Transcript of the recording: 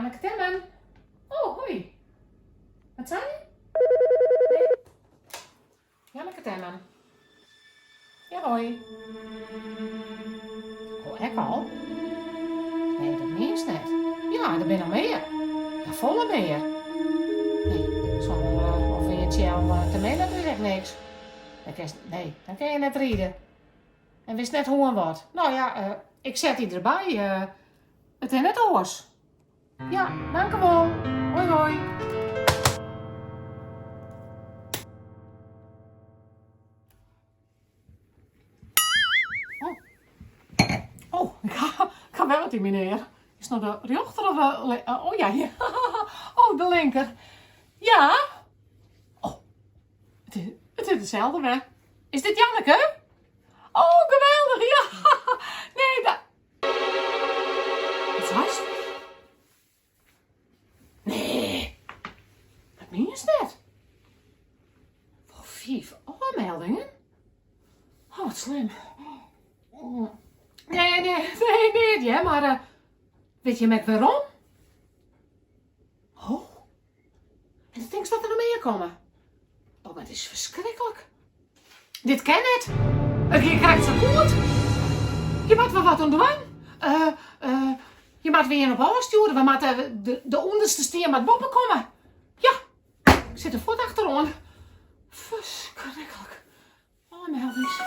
Janneke Timmen. Oh, hoi. Wat sei je? Nee. Janneke Timmen. Ja, hoi. Oh, ek al? Nee, dat mienst net. Ja, der binne noch mear. Ja, folle mear. Nee, sûnder eh, of yn je tsjel eh, te min, dat is ek niks. Dan kinst, nee, dan kin je net ride. En witst net hoe en wat. No ja, eh, ik set dy derby. Eh, it is net oars. Ja, dankewol. Hoi hoi. Oh. Oh, ik ha, ik ha wer wat yn myn ear. Is no de rjochter of de... Oh ja, ja. Oh, de linker. Ja. Oh, it is, it is deselde wer. Is dit Janneke? Oh, geweldich, ja. Nee, dat... Wat seist? Nee, dat mienst net. Wol fiif ôfmeldingen? Oh, wat slim. Nee, nee, nee, neat hear, mar uh, wit jim ek wêrom? Oh, en tinkst dat der noch mear komme? Oh, mar it is ferskriklik. Dit kin net. It gie krekt sa goed. Je moatte wol wat oan dwaan. Uh, uh, je moatte wer ien op ôfstjoere. We moatte de, de ûnderste stien moat boppe komme. Ja, ik sit der fuort achteroan. Ferskriklik. Oanmeldings.